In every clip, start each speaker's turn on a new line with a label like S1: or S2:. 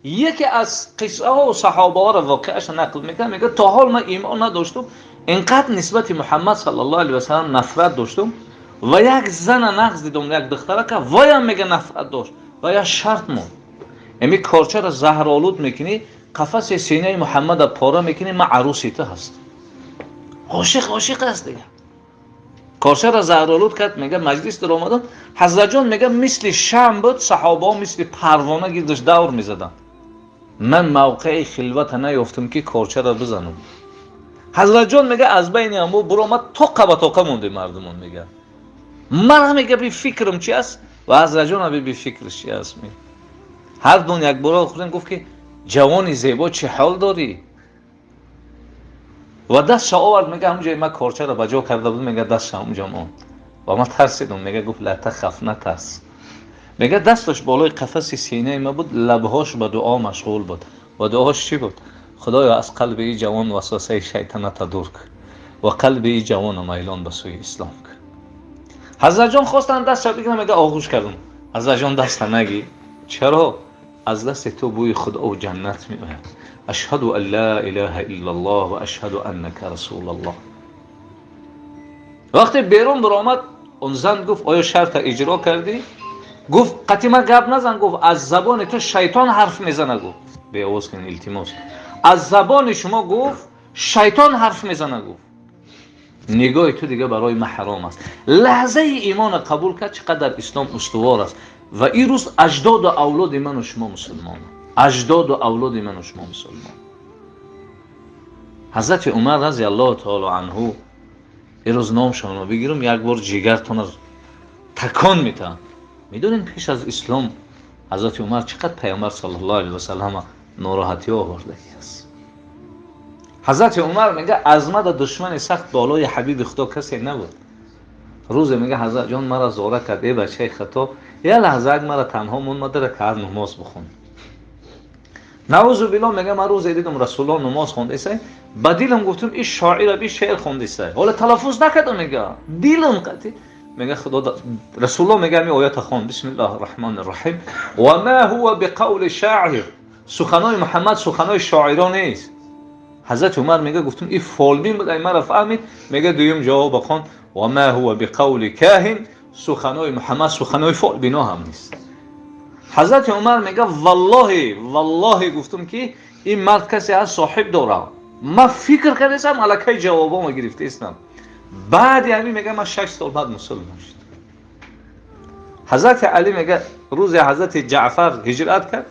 S1: Яке аз қиссаҳо ва саҳобаҳоро воқеаша нақл мекунад, мегӯяд то ҳол ман имон надоштум, инқадр нисбати Муҳаммад саллаллоҳу алайҳи васаллам нафрат доштум ва як зана нағз дидум, як духтарака, воям мега нафрат дошт ва як шарт монд. Эми корчаро заҳролуд мекунӣ, қафаси синаи Муҳаммада пора мекунӣ, ман аруси ту ҳастам. Ошиқ ошиқ аст дига. Корчаро заҳролуд кард, мега маҷлис дар омадам, Ҳазратҷон мега мисли шам буд, саҳобаҳо мисли парвона гирдаш давр мезаданд. Ман мавқеи хилвата наёфтам ки корчаро бизанам. Ҳазратҷон мега аз байни ҳамо буромад, тоқа ба тоқа монде мардумон мега. Ман мега би фикрам чи аст ва Ҳазратҷон аби би фикраш чи аст. Ҳар дун як бора хӯрдем, гуфт ки ҷавони зебо чӣ ҳол дорӣ? Ва дастша овард, мега ҳамунҷои ман корчаро ба ҷо карда будам, мега дастша ҳамунҷо монд. Ва ман тарсидам, мега гуфт ла тахаф, натарс. Мега дасташ болои қафаси синаи ман буд, лабҳош ба дуо машғул буд. Ва дуош чӣ буд? Худоё, аз қалби ин ҷавон васвасаи шайтаната дур кун ва қалби ин ҷавона майлон ба сӯи ислом кун. Ҳазратҷон хостанд дастша бигирам, мега оғӯш кардам. Ҳазратҷон, даста нагир. Чаро? Аз дасти ту бӯи худову ҷаннат меояд. Ашҳаду ан ла илаҳа иллаллоҳ ва ашҳаду аннака расулаллоҳ. Вақте берун баромад, он зан гуфт оё шарта иҷро кардӣ? Гуфт қатъи ман гап назан, гуфт аз забони ту шайтон ҳарф мезана, гуфт. Беовоз кун, илтимос. Аз забони шумо, гуфт, шайтон ҳарф мезана, гуфт. Нигоҳи ту дига барои ман ҳаром аст. Лаҳзаи имона қабул кард, чӣ қадар ислом устувор аст. Ва ин рӯз аҷдоду авлоди ману шумо мусулмон. Аҷдоду авлоди ману шумо мусулмон. Ҳазрати Умар разияллоҳу таоло анҳу, ин рӯз номшонро бигирам, як бор ҷигартонро такон метаҳам. Медонед пеш аз ислом Ҳазрати Умар чӣ қадр Пайғамбар саллаллоҳу алайҳи васаллама нороҳатиҳо овардагӣ аст? Ҳазрати Умар мега аз мада душмани сахт болои ҳабиби Худо касе набуд. Рӯзе мега Ҳазратҷон мара зора кард, э бачаи хато, як лаҳзаак мара танҳо мон, ма ду ракаат намоз бихон. Наузу биллоҳ, мега ман рӯзе дидам Расулуллоҳ намоз хондесай, ба дилам гуфтам ин шоира би шеър хондесай. Ҳоло талаффуз накардам, мега дилам қатъи мега Худо Расулуллоҳ мега ҳамин оята хон, бисмиллаҳи раҳмони раҳим, ва ма ҳува биқавли шоир, суханои Муҳаммад суханои шоиро нест. Ҳазрати Умар мега гуфтам ин фолбин буд, ай мара фаҳмид, мега дуюм ҷавоба хон, ва ма ҳува биқавли каҳин, суханои Муҳаммад суханои фолбино ҳам нест. Ҳазрати Умар мега валлоҳи валлоҳи гуфтам ки ин мард касе аст соҳиб дорам. Ман фикр кардастам, аллакай ҷавобомо гирифтаистам. Баъди ҳамин мега ман 6 сол баъд мусулмон шудам. Ҳазрати Али мега рӯзе ҳазрати Ҷаъфар ҳиҷрат кард,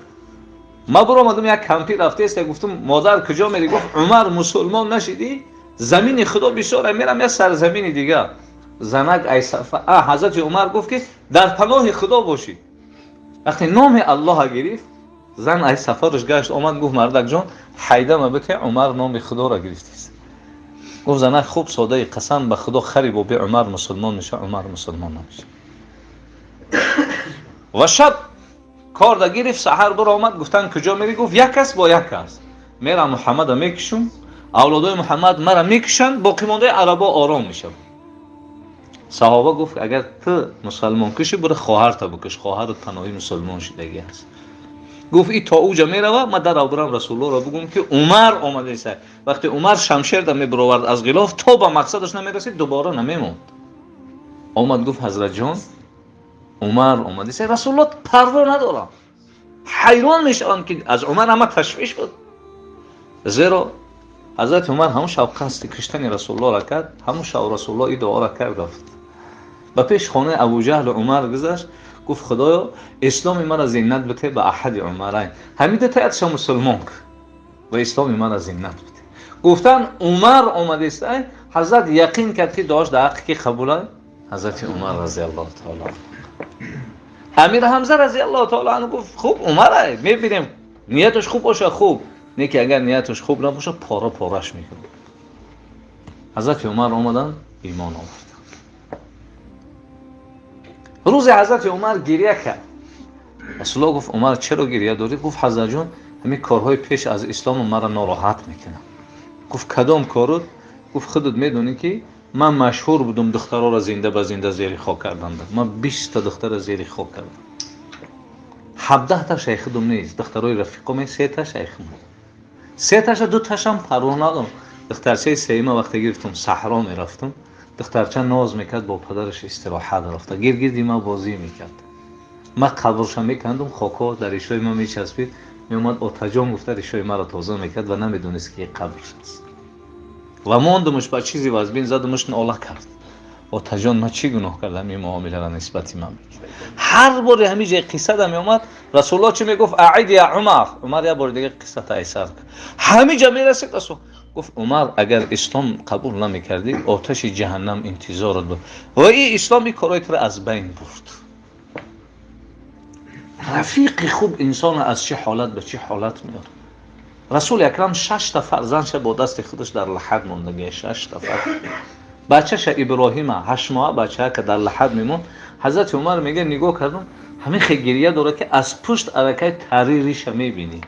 S1: ман биромадам, як кампир рафтааст, гуфтам модар куҷо мерӣ? Гуфт Умар мусулмон нашидӣ, замини Худо бисёр, мерам як сарзамини дигар. Занак ай сафа, ҳазрати Умар гуфт ки дар паноҳи Худо бошӣ. Вақте номи Аллоҳа гирифт, зан ай сафараш гашт омад, гуфт мардакҷон, ҳайдама бите, Умар номи Худоро гирифтааст. Гуфт занак хуб содаи, қасам ба Худо, хари боби Умар мусулмон меша, Умар мусулмон намеша. Ва шаб корда гирифт, саҳар биромад, гуфтанд куҷо мерӣ? Гуфт як кас бо як кас мерам, Муҳаммада мекушум, авлодои Муҳаммад мара мекушанд, боқимондаи арабо ором мешавад. Саҳоба гуфт агар ту мусалмон кушӣ, бура хоҳарта бикуш, хоҳарат паноҳи мусулмон шудагӣ аст. Гуфт и то уҷа мерава, ман дарав бирам Расулуллоҳро бигӯм ки Умар омадааст. Вақте Умар шамшерда мебировард аз ғилоф, то ба мақсадаш намерасид, дубора намемонд. Омад, гуфт Ҳазратҷон, Умар омадааст. Расулуллоҳ парво надорам. Ҳайрон мешаванд ки аз Умар ҳама ташвиш буд. Зеро Ҳазрати Умар ҳамон шаб қасди куштани Расулуллоҳро кард, ҳамон шаб Расулуллоҳ ин дуоро кард, рафт. Ба пеш хонаи Абуҷаҳл Умар гузашт, гуфт Худоё, исломи мара зиннат бите ба аҳади Умарайн. Ҳамин дута якша мусулмон кун ва исломи мара зиннат бите. Гуфтанд Умар омадааст, Ҳазрат яқин кард ки дуош дар ҳаққи ки қабул аст? Ҳазрати Умар разияллоҳу таоло. Амир Ҳамза разияллоҳу таоло анҳу гуфт хуб Умар ай, мебинем нияташ хуб бошад хуб, не ки агар нияташ хуб набошад пора пораш мекунад. Ҳазрати Умар омаданд, имон оварданд. Рӯзе Ҳазрати Умар гиря кард. Расулуллоҳ гуфт Умар чаро гиря дорӣ? Гуфт Ҳазратҷон, ҳамин корҳои пеш аз ислому маро нороҳат мекунад. Гуфт кадом корут? Гуфт худат медонӣ ки ман машҳур будум духтароро зинда ба зинда зери хок карданда. Ман 20 та духтара зери хок кардам. 17 та шайхидум нест, духтарои рафиқоме, сета шайхим. Сеташа дуташам парво надорам. Духтарчаи сеюма вақте гирифтум, саҳро мерафтум, духтарча ноз мекард, бо падараш истироҳат рафта, гиргирди ма бозӣ мекард. Ма қабрша мекандум, хокҳо дар ришои ма мечаспид, меомад, отаҷон гуфта ришои маро тоза мекард ва намедонист, ки қабрш аст. Ва мондумш, ба чизи вазбин задумш, нола кард: отаҷон, ман чӣ гуноҳ кардам, ин муомиларо нисбати ман мекард? Ҳар боре ҳамин ҷои қиссада меомад, Расулуллоҳ чӣ мегуфт? Аид я Умар, Умар, як бори дига қиссата айсар. Ҳамин ҷа мерасид, Расул гуфт: Умар, агар ислом қабул намекардӣ, оташи ҷаҳаннам интизорат буд ва ин ислом ин корҳои туро аз байн бурд. Рафиқи хуб инсонро аз чӣ ҳолат ба чӣ ҳолат меорад. Расули акрам шашта фарзандша бо дасти худаш дар лаҳад мондагия, шашта фарзанд. Бачаша Иброҳима, 8 моҳа бачаака дар лаҳад мемонд. Ҳазрати Умар мега, нигоҳ кардам, ҳамин хел гирия дорад, ки аз пушт аллакай тари риша мебинӣ.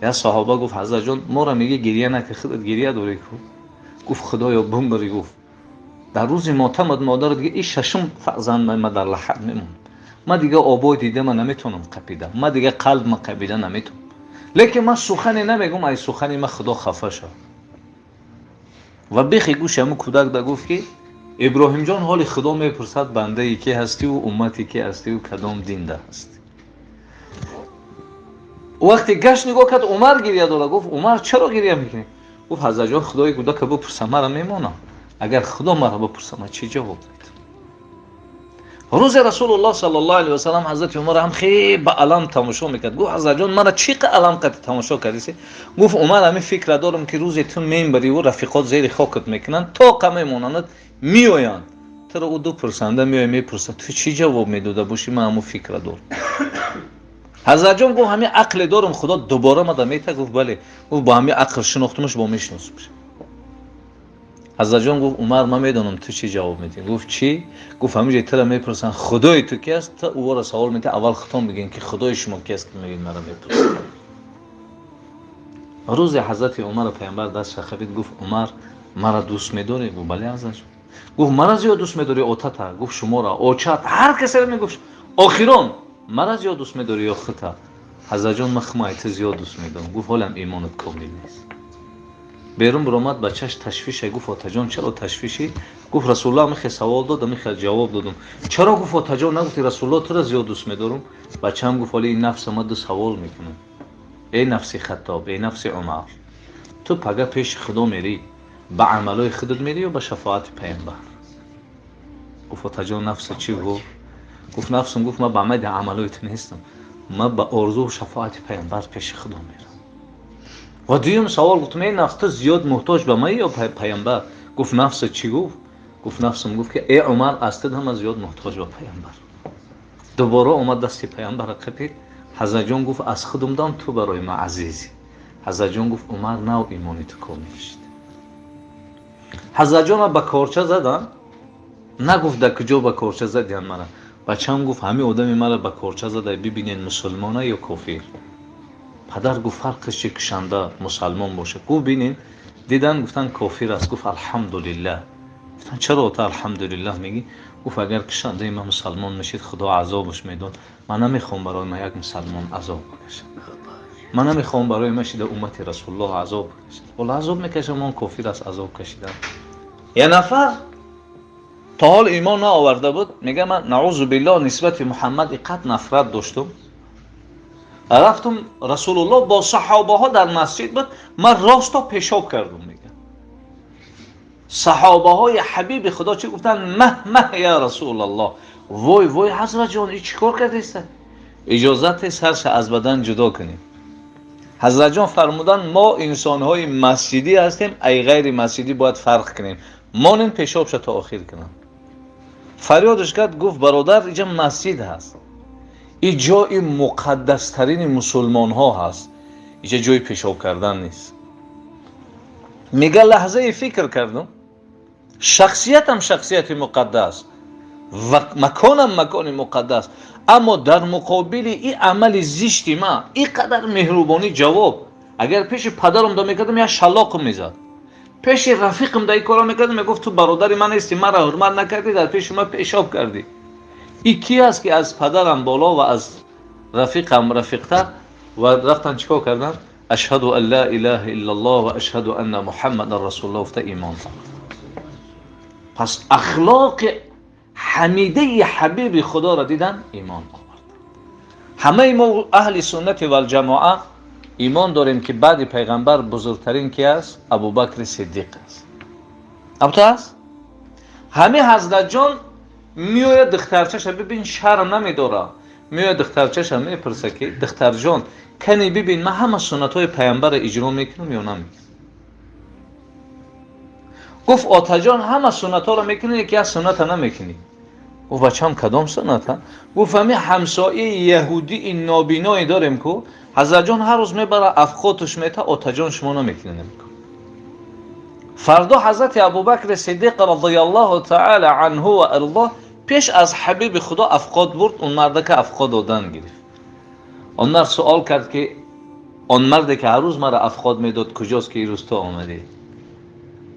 S1: Як саҳоба гуфт: ҳазратҷон, моро меги гирия накар, худат гирия дорӣ ку. Гуфт: худоё, бумбари, гуфт, дар рӯзи мотамат модарат дига и шашум фарзанд ма дар лаҳад мемонад, ма дига обои дидама наметавонам қапида, ма дига қалбма қапида наметавонам, лекин ман сухане намегум, ай сухани ма Худо хафа шав. Ва бехи гӯши ҳамун кӯдак да гуфт, ки Иброҳимҷон, ҳоли Худо мепурсад, бандаи ки ҳастиву уммати ки ҳастиву кадом динда ҳастӣ? Вақте гашт, нигоҳ кард, Умар гирия дора. Гуфт: Умар, чаро гирия мекунӣ? Гуфт: ҳазратҷон, Худои кӯдака бипурса, мара мемонам, агар Худо мара бипурса, ман чӣ ҷавоб медам? Рӯзе Расулуллоҳ саллаллоҳу алайҳи васаллам ҳазрати Умар ҳам хеле ба алам тамошо мекард. Гуфт: ҳазратҷон, мара чӣ қа алам қати тамошо кардиси? Гуфт: Умар, ҳамин фикра дорам, ки рӯзе ту мембариву рафиқот зери хокат мекунанд, тоқа мемонанд, меоянд туро, ӯ ду пурсанда меоя, мепурсад, ту чӣ ҷавоб медода бошӣ? Ман ҳамун фикра дорам. Ҳазратҷон гуфт: ҳамин ақле дорам, Худо дубора мада мета? Гуфт: бале. Гуфт: бо ҳамин ақл шинохтумаш, бо мешиносумш. Ҳазратҷон гуфт: Умар, ман медонам, ту чӣ ҷавоб медиҳӣ. Гуфт: чӣ? Гуфт: ҳамин ҷой тура мепурсанд, худои ту ки аст, ту ӯро савол медиҳӣ, аввал худтон бигӯен, ки худои шумо ки аст, ки мегӯед мара мепурсад. Рӯзе ҳазрати Умарро Паямбар даст шахабид, гуфт: Умар, мара дӯст медорӣ? Гуфт: бале, ҳазратҷон. Гуфт: мара зиёд дӯст медорӣ, отата? Гуфт: шуморо, очат, ҳар касеро мегуфт, охирон мара зиёд дӯст медорӣ ё хута? Ҳазратҷон, ман хумай ту зиёд дӯст медорам. Гуфт: ҳолам имонат комил нест. Берун биромад, бачаш ташвише. Гуфт: отаҷон, чаро ташвишӣ? Гуфт: Расулуллоҳ михе савол дод, михе ҷавоб додум. Чаро, гуфт, отаҷон, нагуфти Расулуллоҳ тура зиёд дӯст медорум? Бачаам гуфт: ҳоли ин нафса ма ду савол мекунам. Эй нафси Хаттоб, эй нафси Умар, ту пага пеши Худо мерӣ, ба амалҳои худат мерӣ ё ба шафоати Паямбар? Гуфт: отаҷон, нафса чӣ гуфт? Гуфт: нафсум гуфт, ман ба майди амалҳои ту нестам, ман ба орзуу шафоати Паямбар пеши Худо мерам. Ва дуюм савол гуфтам: эй нафс, ту зиёд муҳтоҷ ба ман ё Паямбар? Гуфт: нафса чӣ гуфт? Гуфт: нафсум гуфт, ки эй Умар, аз ту ҳама зиёд муҳтоҷ ба Паямбар. Дубора омад, дасти Паямбарро қапид. Ҳазратҷон гуфт: аз худум дам ту барои ман азизӣ. Ҳазратҷон гуфт: Умар, нав имони ту комил шуд. Ҳазратҷонро ба корча задан. Нагуфт, дар куҷо ба корча задиян мара. Бачаам гуфт: ҳамин одами мара ба корча зада, бибинед, мусулмона ё кофир? Падар гуфт: фарқиш чи, кушанда мусалмон бошад? Гуфт: бинин. Дидан, гуфтан: кофир аст. Гуфт: алҳамдулиллаҳ. Гуфтан: чаро ту алҳамдулиллаҳ мегӣ? Гуфт: агар кушандаи ман мусалмон мешид, Худо азобаш медод. Ман намехоҳам барои ман як мусалмон азоб бикашад, ман намехоҳам барои ман шида уммати Расулуллоҳ азоб бикашад. Ҳоло азоб мекашам, он кофир аст, азоб кашидан. Як нафар то ҳол имон наоварда буд, мега: ман, наузу биллоҳ, нисбати Муҳаммад иқад нафрат доштум. Рафтум, Расулуллоҳ бо саҳобаҳо дар масҷид буд, ман росто пешоб кардум. Мега, саҳобаҳои ҳабиби Худо чӣ гуфтанд? Маҳ, маҳ, я Расулаллоҳ, вой, вой, ҳазратҷон, и чӣ кор кардеста? Иҷозате сарша аз бадан ҷудо кунем. Ҳазратҷон фармуданд: мо инсонҳои масҷидӣ ҳастем, ай ғайри масҷидӣ бояд фарқ кунем, монем пешобша то охир кунам. Фарёдаш кард, гуфт: бародар, иҷа масҷид ҳаст, и ҷои муқаддастарини мусулмонҳо ҳаст, иҷа ҷои пешоб кардан нест. Мега, лаҳзае фикр кардум, шахсиятам шахсияти муқаддас ва маконам макони муқаддас, аммо дар муқобили и амали зишти ман и қадар меҳрубонӣ ҷавоб, агар пеши падарам да мекардам, як шалоқм мезад, пеши рафиқам да и корро мекардам, мегуфт: ту бародари ман нести, маро ҳурмат накардӣ, дар пеши ман пешоб кардӣ. И ки аст, ки аз падарам боло ва аз Рафиқам рафиқтар ва рафтан чикор кардан? Ашҳаду ан ла илаҳа иллаллоҳ ва ашҳаду анна Муҳаммадан расулуллоҳ гуфта имон овард. Пас ахлоқи ҳамидаи ҳабиби Худоро дидан имон овард. Ҳамаи мо аҳли суннати валҷамоа имон дорем ки баъди пайғамбар бузургтарин ки аст? Абубакри Сиддиқ аст. Абто аст? Ҳамин ҳазратҷон меояд духтарчаша бибин, шарм намедора. Меояд духтарчаша мепурса ки духтарҷон, кани бибин, ман ҳама суннатҳои пайғамбарро иҷро мекунам ё намекунам? Гуфт отаҷон, ҳама суннатҳоро мекунӣ, яке аз сунната намекунӣ. Гуфт бачам, кадом сунната? Гуфт ҳамин ҳамсояи яҳудии нобиное дорем ку ҳазратҷон ҳар рӯз мебара афқотуш мета, отаҷон шумо намекунӣ намекун. Фардо ҳазрати Абубакри Сиддиқ радиаллоҳу таала анҳу ва ардоҳ пеш аз ҳабиби Худо афқот бурд, он мардака афқот додан гирифт. Он мард суол кард ки он марде ки ҳар рӯз мара афқот медод куҷост ки ирӯз ту омадӣ?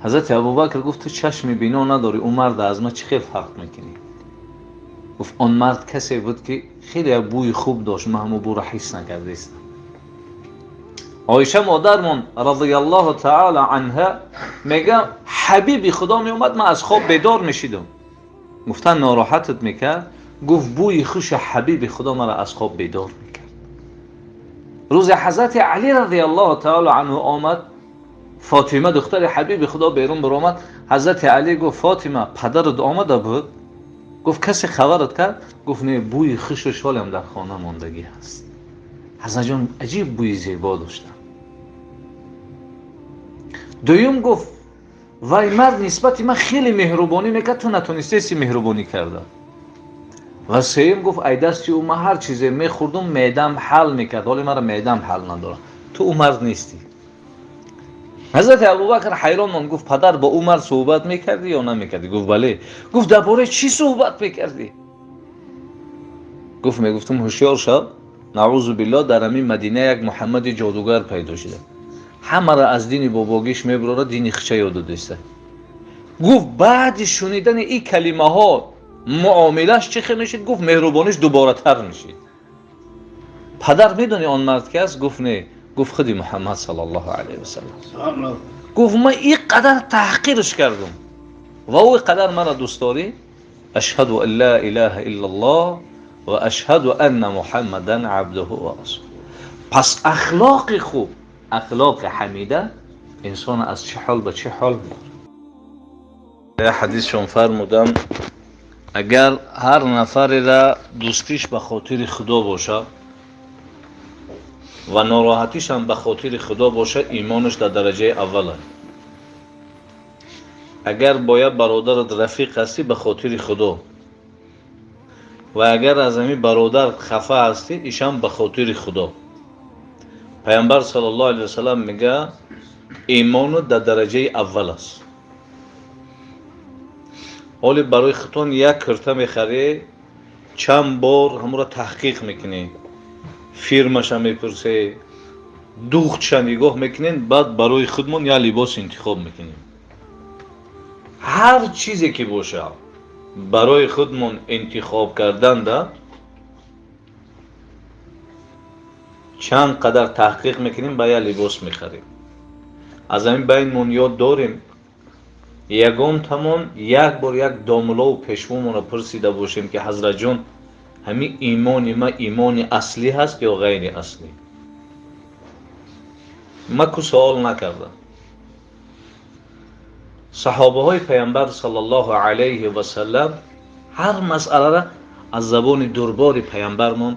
S1: Ҳазрати Абубакр гуфт ту чашми бино надорӣ, он марда аз ман чӣ хел фарқ мекунӣ? Гуфт он мард касе буд ки хеле як бӯи хуб дошт, ман ҳамон бӯро ҳис накардаистам. Оиша модармон радиаллоҳу таала анҳа мега ҳабиби Худо меомад, ман аз хоб бедор мешидам. Гуфтан нороҳатат мекард? Гуфт бӯи хуши ҳабиби Худо маро аз хоб бедор мекард. Рӯзе ҳазрати Али радиаллоҳу таала анҳу омад, Фотима духтари ҳабиби Худо берун баромад. Ҳазрати Али гуфт Фотима, падарат омада буд? Гуфт касе хабарат кард? Гуфт не, бӯи хушу шолам дар хона мондагӣ ҳаст. Ҳазратҷон аҷиб бӯи зебо доштанд. Дуюм гуфт вай мард нисбати ман хеле меҳрубонӣ мекард, ту натонистеси меҳрубонӣ карда. Ва сеюм гуфт ай дасти ӯ ман ҳар чизе мехӯрдум, меъдам ҳал мекард, ҳоле мара меъдам ҳал надорад. Ту ӯ мард нестӣ. Ҳазрати Абубакр ҳайрон монд, гуфт падар, бо ӯ мард суҳбат мекардӣ ё намекардӣ? Гуфт бале. Гуфт дар бораи чӣ суҳбат мекардӣ? Гуфт мегуфтум ҳушёр шав, наъузу биллоҳ, дар ҳамин Мадина як Муҳаммади ҷодугар пайдо шуда, ҳамаро аз дини бобогиш мебурора, дини хича ёд додиста. Гуфт баъди шунидани ин калимаҳо муомилаш чӣ хел мешид? Гуфт меҳрубониш дуборатар мешид. Падар медонӣ он мард ки аст? Гуфт не. Гуфт худи Муҳаммад саллаллоҳу алайҳи васаллам. Гуфт ман ин қадар таҳқирш кардам ва ӯ ин қадар маро дӯст дорӣ. Ашҳаду ан ла илаҳа иллаллоҳ ва ашҳаду анна Муҳаммадан абдуҳу ва расулуҳ. Пас ахлоқи хуб, ахлоқи ҳамида инсонро аз чӣ ҳол ба чӣ ҳол мебарад. Як ҳадисшон фармудам, агар ҳар нафареро дӯстиш ба хотири Худо бошад ва нороҳатишам ба хотири Худо бошад, имонаш дар дараҷаи аввал аст. Агар бо як бародарат рафиқ ҳастӣ ба хотири Худо ва агар аз ҳамин бародар хафа ҳастӣ, ишам ба хотири Худо. Пайғамбар саллаллоҳу алайҳи васаллам мега имону дар дараҷаи аввал аст. Ҳоле барои худтон як курта мехарӣ, чанд бор ҳамонро таҳқиқ мекунӣ, фирмаша мепурсӣ, духтша нигоҳ мекунем, баъд барои худмон як либос интихоб мекунем. Ҳар чизе ки бошад барои худмон интихоб карданда чанд қадар таҳқиқ мекунем, ба як либос мехарем. Аз ҳамин байнмон ёд дорем, ягонтамон як бор як домулову пешвомонро пурсида бошем ки ҳазратҷон, ҳамин имони ма имони аслӣ ҳаст ё ғайри аслӣ? Ма ку суол накардам. Саҳобаҳои пайғамбар саллаллоҳу алайҳи васаллам ҳар масъаларо аз забони дурбори пайғамбармон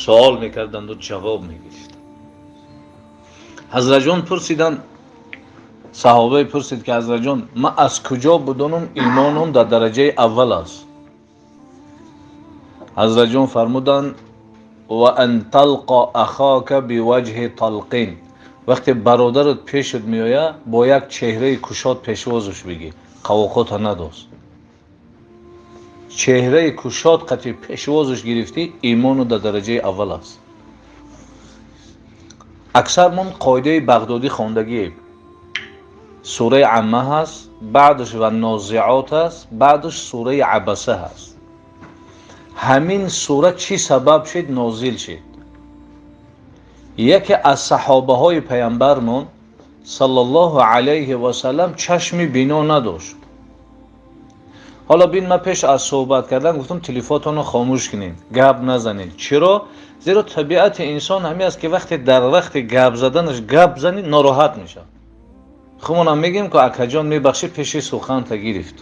S1: суол мекарданду ҷавоб мегирифтанд. Ҳазратҷон пурсиданд, саҳобае пурсид ки ҳазратҷон, ман аз куҷо будонам имоном дар дараҷаи аввал аст? Ҳазратҷон фармуданд ва ан талқа ахока биваҷҳи талқин. Вақте бародарат пешат меояд, бо як чеҳраи кушод пешвозаш бигир, қавоқота надоз. Чеҳраи кушод қати пешвозаш гирифтӣ, имону дар дараҷаи аввал аст. Аксармон қоидаи бағдодӣ хондагием. Сураи Амма ҳаст, баъдаш ва нозиот аст, баъдаш сураи Абаса ҳаст. Ҳамин сура чӣ сабаб шид нозил шид? Яке аз саҳобаҳои паямбармон саллаллоҳу алайҳи васаллам чашми бино надошт. Ҳоло бин, ман пеш аз суҳбат кардан гуфтам телефонтонро хомӯш кунед, гап назанед. Чиро? Зеро табиати инсон ҳамин аст, ки вақте дар вақти гап заданаш гап занӣ нороҳат мешавад. Хумонам мегӯем, ки акаҷон мебахшӣ, пеши суханта гирифт.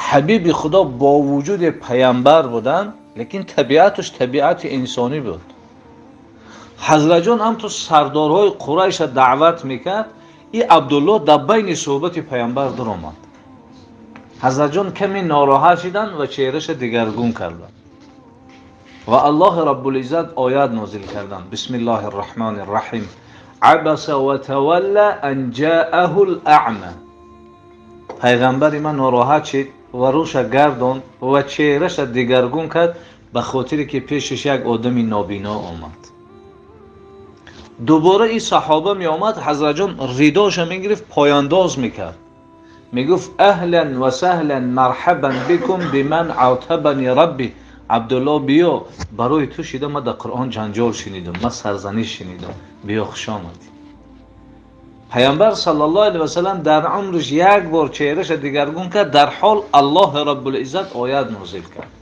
S1: Ҳабиби Худо бо вуҷуди паямбар будан, лекин табиаташ табиати инсонӣ буд. Ҳазратҷон ҳам ту сардорҳои Қурайша даъват мекард, и Абдулло дар байни суҳбати паямбар дуромад. Ҳазратҷон каме нороҳат шиданд ва чеҳраша дигаргун карданд. Ва Аллоҳи Раббулиззат оят нозил карданд. Бисмиллоҳи рраҳмони рраҳим. Абаса ва тавалла ан ҷааҳу л-аъма. Пайғамбари ман нороҳат шид ва рӯша гардонд ва чеҳраша дигаргун кард ба хотире ки пешаш як одами нобино омад. Дубора ин саҳоба меомад, ҳазратҷон ридоша мегирифт, пояндоз мекард. Мегуфт: аҳлан ва саҳлан, марҳабан бикум биман атабани рабби. Абдулло, биё, барои ту шида ман дар Қуръон ҷанҷол шунидам, ман сарзаниш шунидам, биё, хуш омадӣ. Паямбар саллаллоҳу алайҳи васаллам дар умриш як бор чеҳраша дигаргун кард, дар ҳол Аллоҳи Раббулиззат оят нозил кард.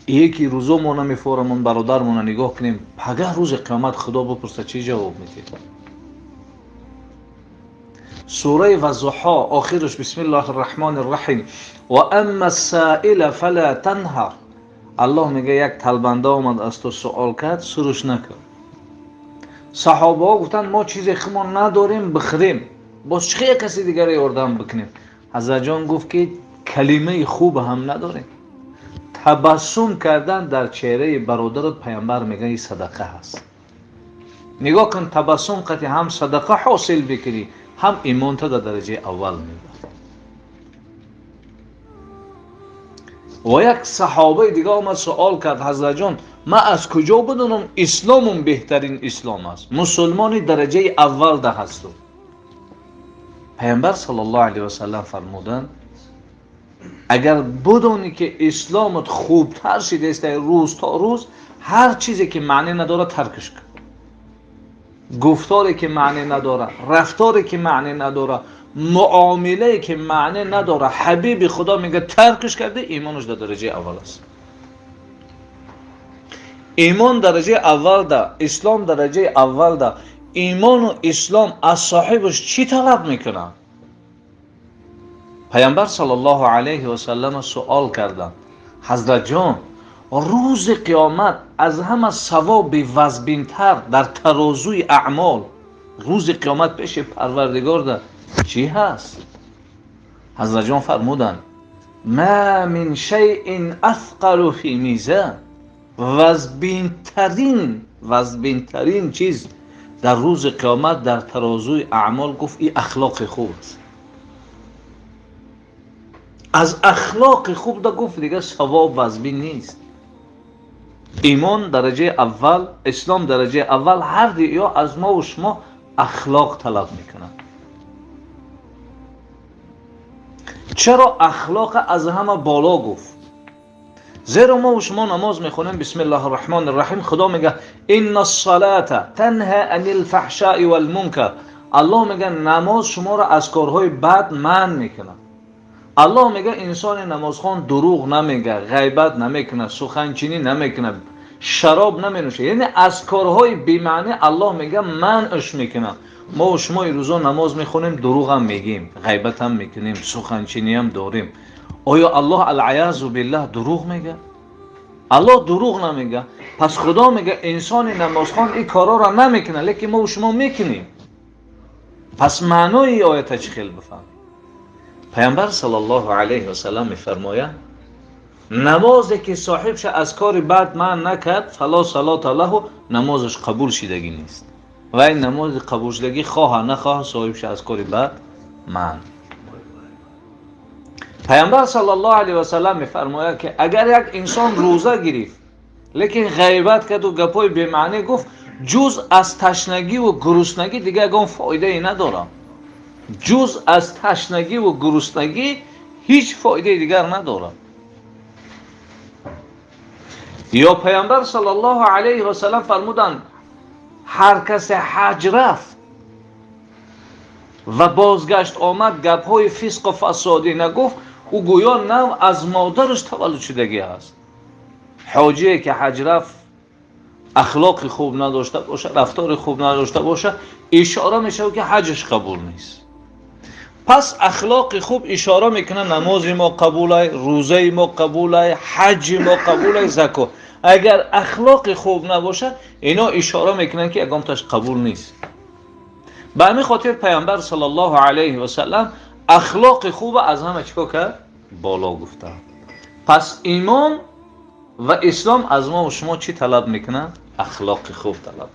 S1: Яки рӯзо мо намефорамон бародармона нигоҳ кунем, пагаҳ рӯзи қиёмат Худо бипурса, чӣ ҷавоб медиҳем? Сураи Ваззуҳо охираш бисмиллоҳи рраҳмони рраҳим: ва амма ссаила фала танҳар. Аллоҳ мега, як талбанда омад, аз ту суол кард, суруш накун. Саҳобаҳо гуфтанд, мо чизе хумон надорем бихӯрем, боз чӣ хел каси дигаре ёрдам бикунем? Ҳазратҷон гуфт, ки калимаи хуб ҳам надорем. Табассум кардан дар чеҳраи бародарат, паямбар мега, ин садақа ҳаст. Нигоҳ кун, табассум қати ҳам садақа ҳосил бикунӣ, ҳам имонта дар дараҷаи аввал мебарад. Ва як саҳобаи дига омад, суол кард: ҳазратҷон, ман аз куҷо бидонам исломум беҳтарин ислом аст, мусулмони дараҷаи аввал да ҳастум? Паямбар саллаллоҳу алайҳи васаллам фармуданд, агар бидонӣ ки исломат хубтар шидааст рӯз то рӯз, ҳар чизе ки маъне надорад таркаш кун. Гуфторе ки маъне надорад, рафторе ки маъне надорад, муомилае ки маъне надорад, ҳабиби Худо мега, таркаш карда, имонаш дар дараҷаи аввал аст. Имон дараҷаи аввал да, ислом дараҷаи аввал да. Имону ислом аз соҳибаш чӣ талаб мекунад? Паямбар саллаллоҳу алайҳи васаллам суол карданд: ҳазратҷон, рӯзи қиёмат аз ҳама савоби вазбинтар дар тарозуи аъмол рӯзи қиёмат пеши Парвардигорда чӣ ҳаст? Ҳазратҷон фармуданд: ма мин шайъин асқалу фи мизан. Вазбинтарин чиз дар рӯзи қиёмат дар тарозуи аъмол, гуфт, ин ахлоқи хуб аст. Аз ахлоқи хуб да, гуфт, дига савоб вазбин нест. Имон дараҷаи аввал, ислом дараҷаи аввал, ҳар ё аз мову шумо ахлоқ талаб мекунад. Чаро ахлоқ аз ҳама боло гуфт? Зеро мову шумо намоз мехонем, бисмиллоҳи рраҳмони рраҳим, Худо мега: инна ссалата танҳа анил фаҳшаи валмункар. Аллоҳ мега, намоз шуморо аз корҳои бад манъ мекунад. Аллоҳ мега, инсони намозхон дурӯғ намега, ғайбат намекунад, суханчинӣ намекунад, шароб наменӯшад, яъне аз корҳои бемаънӣ Аллоҳ мега манъш мекунад. Мо шумо ирӯзо намоз мехонем, дурӯғам мегӯем, ғайбатам мекунем, суханчиниам дорем. Оё Аллоҳ алъаязу биллаҳ дурӯғ мега? Аллоҳ дурӯғ намега. Пас Худо мега, инсони намозхон ин корҳоро намекунад, лекин мо шумо мекунем. Пас маънои оята чӣ хел бифаҳмем? Паямбар саллаллоҳу алайҳи васаллам мефармояд, намозе ки соҳибша аз кори бад манъ накард, фало салота лаҳу, намозаш қабул шидагӣ нест. Ва ин намози қабулшудагӣ хоҳа нахоҳа соҳибша аз кори бад манъ. Паямбар саллаллоҳу алайҳи васаллам мефармояд, ки агар як инсон рӯза гирифт, лекин ғайбат карду гапҳои бемаънӣ гуфт, ҷуз аз ташнагиву гуруснагӣ дига ягон фоидае надорад. Ҷуз аз ташнагиву гуруснагӣ ҳеҷ фоидаи дигар надорад. Ё Паёмбар саллаллоҳу алайҳи васаллам фармуданд: ҳар касе ҳаҷ рафт ва бозгашт омад, гапҳои фисқу фасодӣ нагуфт, ӯ гӯё нав аз модараш таваллуд шудагӣ аст. Ҳоҷие ки ҳаҷ рафт, ахлоқи хуб надошта бошад, рафтори хуб надошта бошад, ишора мешавад, ки ҳаҷаш қабул нест. Пас ахлоқи хуб ишора мекунад: намози мо қабулай, рӯзаи мо қабулай, ҳаҷи мо қабулай, закот. Агар ахлоқи хуб набошад, ино ишора мекунанд, ки ягонташ қабул нест. Ба ҳамин хотир Паёмбар саллаллоҳу алайҳи васаллам ахлоқи хуба аз ҳама чӣ кор кард? Боло гуфтанд. Пас имон ва ислом аз мо шумо чӣ талаб мекунанд? Ахлоқи хуб талаб.